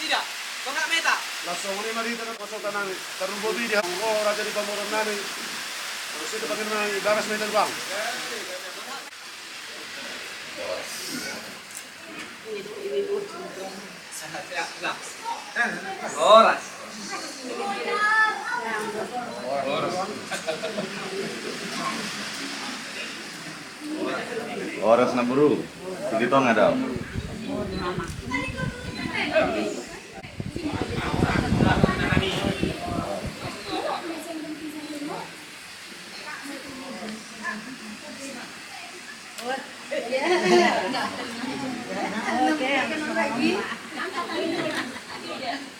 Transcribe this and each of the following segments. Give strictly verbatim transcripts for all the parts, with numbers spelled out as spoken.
Ia, tongak meta. Langsung ini mari kita masuk tanah. Tarlumobi di Hamuro, raja di pamoruan nami. Terus itu pakai nami bagas meta bang. Horas. Horas na boru. Sigi tong ada.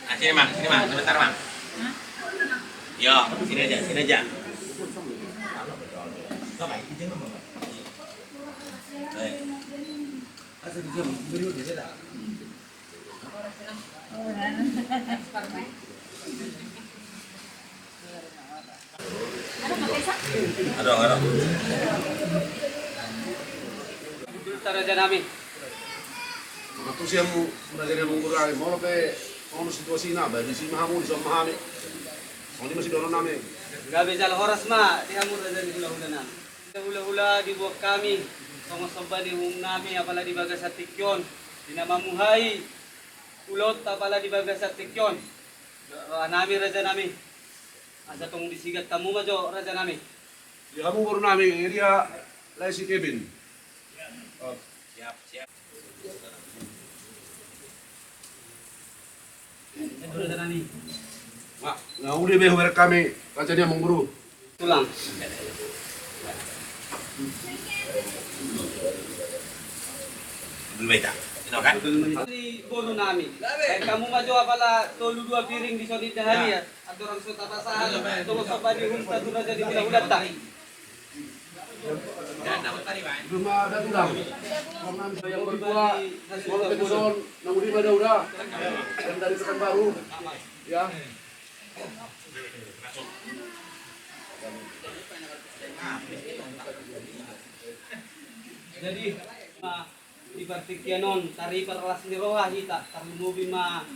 Ah, sini, Mang, sini, Mang, sebentar, Mang. Yo, sini aja, sini aja. Baik. Adong, adong. Raja nami. Mangantusi hamu, raja nami, molo pe songon situasina, baen disi ma hamu, dison ma hami. Songon i ma sidohonon nami. Gabe jala horas ma di hamu raja ni hulahula nami. Hulahula diboan hami songon somba ni uhum nami apala di bagasan tingki on, di na mamuhai ulaonta apala di bagasan tingki on. Roha nami raja nami, asa tong disigat hamu ma jo raja nami. Di hamu boru nami, dia lae si Kevin. Oh. Siap, siap. Raja nami. Nga, nga uli be hubereng hami raja ni amang boru. Tulang. Dulu beta. Ini kan? Ni boru nami. Baen hamu ma jo apala tolu dua piring dison indahan i ya. Andorang so tapasahat songon somba ni uhumta tu raja ni hulahulanta. Yang bertua, molo pe dison, nang uli ma dauda. Yang dari Pekanbaru. Ya. Jadi, ma, di partingkian on, taripar las ni roha hita, tarlumobi ma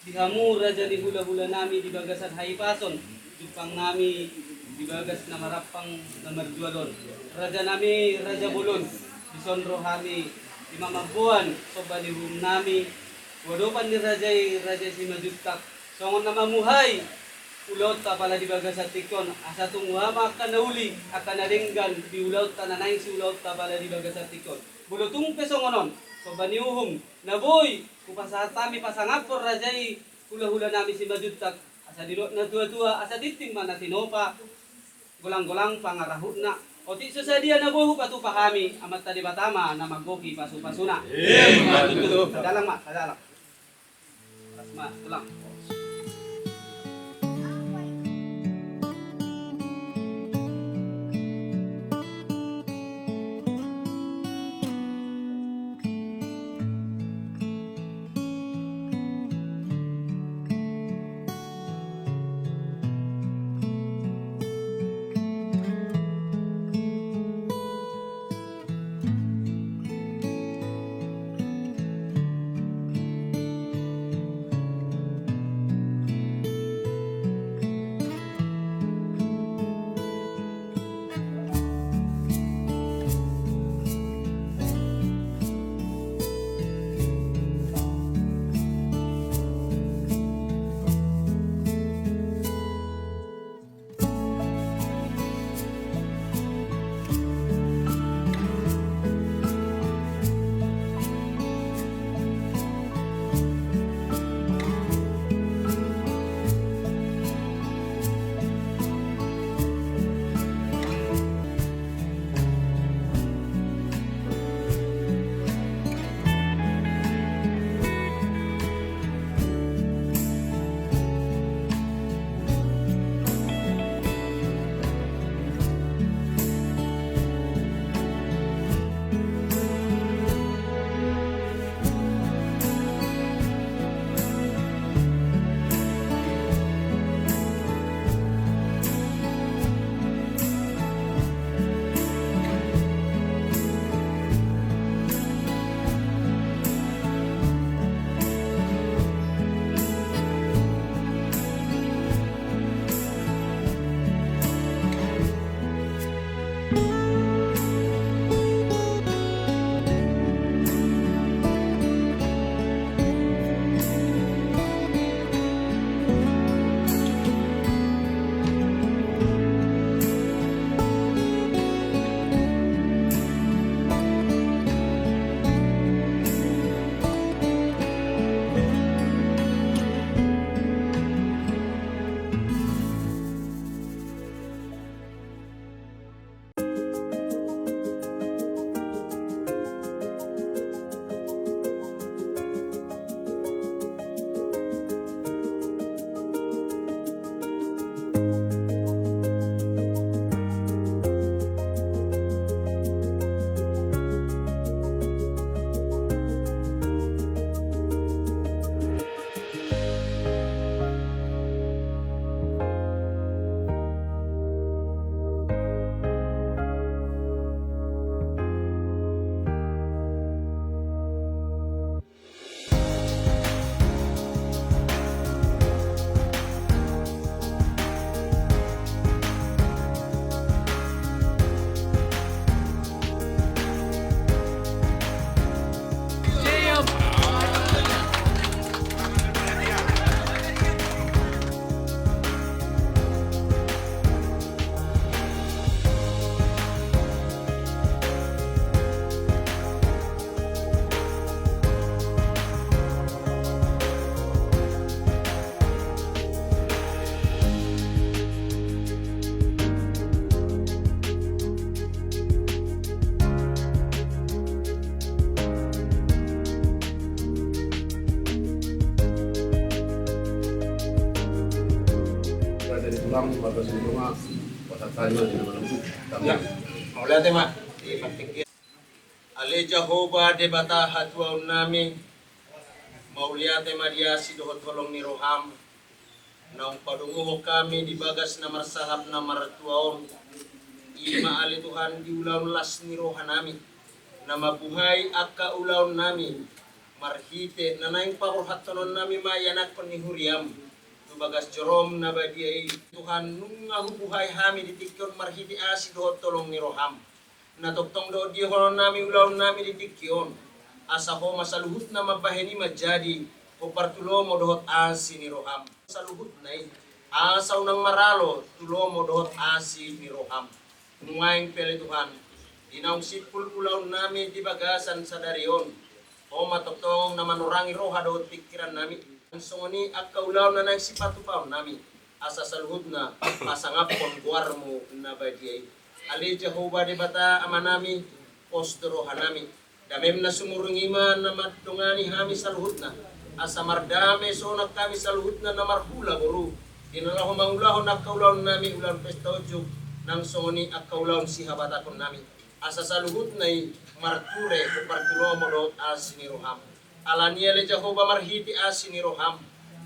di hamu raja ni hulahula nami di bagasan hahipason, jumpang nami di bagas na marampang na marjual on. Raja nami, raja bolon, dison ro hami, di mamamboan somba ni uhum nami, tu adopan ni raja i, raja Simanjuntak, songon na mamuhai ulaonta apala di bagasan tingki on, asa tung hamu angka na uli, angka na denggan di ulaonta na naeng siulaonta apala di bagasan tingki on. Molo tung pe songon on somba ni uhum na boi hupasahat hami pasangaphon raja i hulahula nami Simanjuntak, asa didok na tuatua, asa tintin ma na tinopa, golanggolang pangarahutna. Otik so sadia na boi hupatupa hami, Amanta Debata ma na manggohi pasupasuna. Emma tutu. Dalan ma, dalan. Horas ma, tulang. Bang, bagas ni donga, pasahat hami ma di nama nang. Ya, mauliate ma. Ale Jahowa Debata hatuaonnami, mauliate ma di asi dohot holong ni roham, naung padongohon hami di bagas na marsahap na martua on, i ma ale Tuhan di ulaon las ni rohanami, na mambuhai angka ulaonnami, marhite na naeng paborhathononnami ma ianakhon ni huriam, tu bagas jorom na badia i. Tuhan, nunga hubuhai hami di tingki on marhite asi dohot holong ni roham. Na tongtong do diahononnami ulaonnami di tingki on. Asa Ho ma saluhutna mambahen i manjadi, hombar tu lomo dohot asi ni roham. Saluhutna i, asa unang maralo tu lomo dohot asi ni roham. Nuaeng pe ale Tuhan, di naung simpul ulaonnami di bagasan sadari on, Ho ma tongtong na manorangi roha dohot pingkirannami. Songon i angka ulaon na naeng sipatupaonnami, asa saluhutna pasangaphon goarmu na badia i. Ale Jahowa Debata Amanami, pos do rohanami. Damem na sumurung i ma na mandongani hami saluhutna, asa mardame sonang hami saluhutna na marhula boru, di na laho mangulahon angka ulaonnami ulaon pesta unjuk, nang songon i angka ulaon sihabatahonnami. Asa saluhutna i marture hombar tu lomo dohot asi ni roham. Alani i ale Jahowa marhite asi ni roham,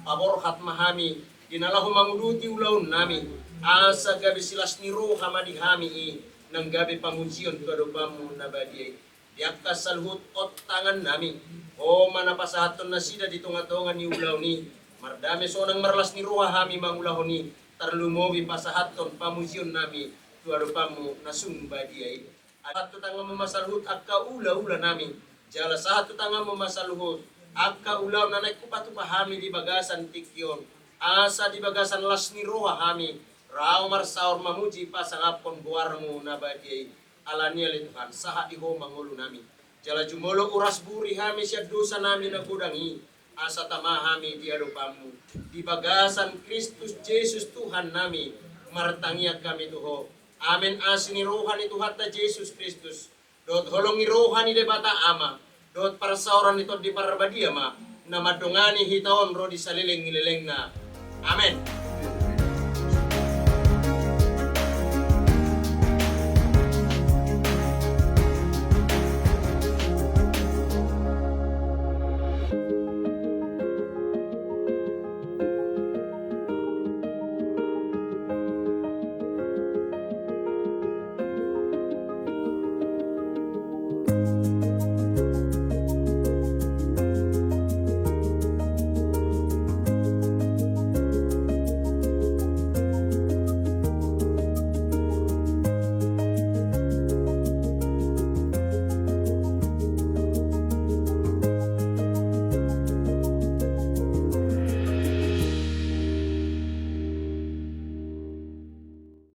paborhat ma hami, di na laho manguduti ulaonnami, asa gabe silas ni roha ma di hami i, nang gabe pamujion tu adopanmu na badia i. Di angka saluhut on tangannami, Ho ma na pasahathon nasida di tongatonga ni ulaon i, mardame sonang marlas ni roha hami mangulahon i, tarlumobi pasahathon pamujionnami tu adopanmu na sumbadia i. Sahat tu tanganmu ma saluhut angka ulaulanami, jala sahat tu tanganmu ma saluhut angka ulaon na naeng hupatupa hami di bagasan tingki on, asa di bagasan las ni roha hami, rau marsaor mamuji pasangaphon goarmu na badia i. Alani i ale Tuhan, sahat di Ho ma ngolunami. Jala jumolo uras buri hami sian dosanami na godang i, asa tama hami di adopanmu. Di bagasan Kristus Jesus Tuhannami, martangiang hami tu Ho. Amen. Asi ni roha ni Tuhanta Jesus Kristus, dohot holong ni roha ni Debata Ama, dohot parsaoran ni Tondi Parbadia ma, na mandongani hita on ro di saleleng ni lelengna. Amen.